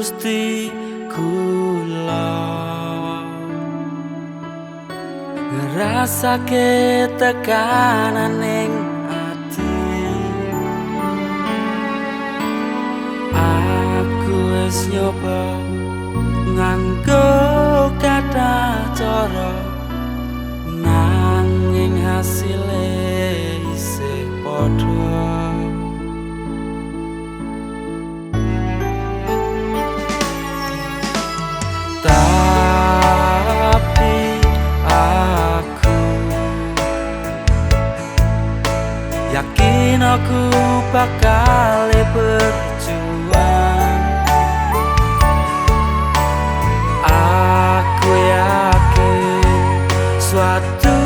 mesti kula ngrasake tekanan ning ati. Aku wis nyoba nganggo kathah cara, nanging hasile isih padha. Tapi aku yakin aku bakal berjuang. Aku yakin suatu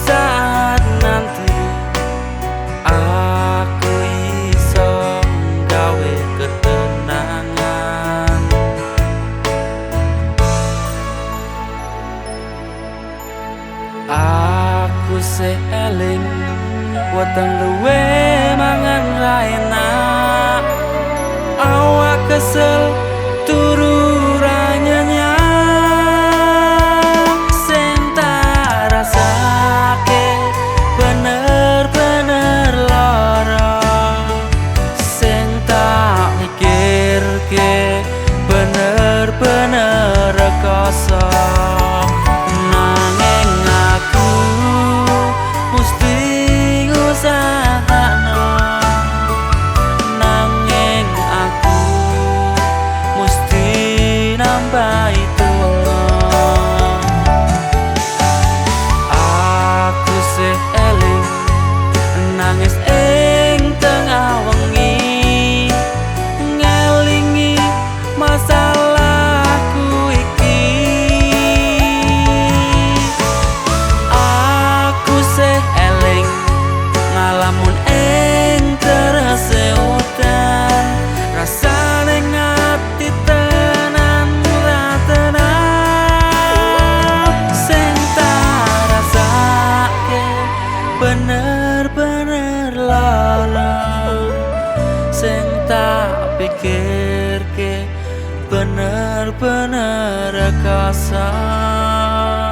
saat nanti aku iso gawe ketenangan. Aku sih eling weteng luwe mangan ra enak, awak kesel turu ra nyenyak. Sing tak rasake bener-bener lara, sing tak mikirke bener-bener rekoso. Nanging aku mesti ngusahakno, nanging aku mesti nambahi donga. Aku sih eling nangis ing tengah wengi, ngelingi masalahku iki. Aku sih eling ngalamun ing terase udan, rasane ngati tenan ra tenang. Sing tak rasake bener-bener lara, sing tak pikirke bener-bener kasar.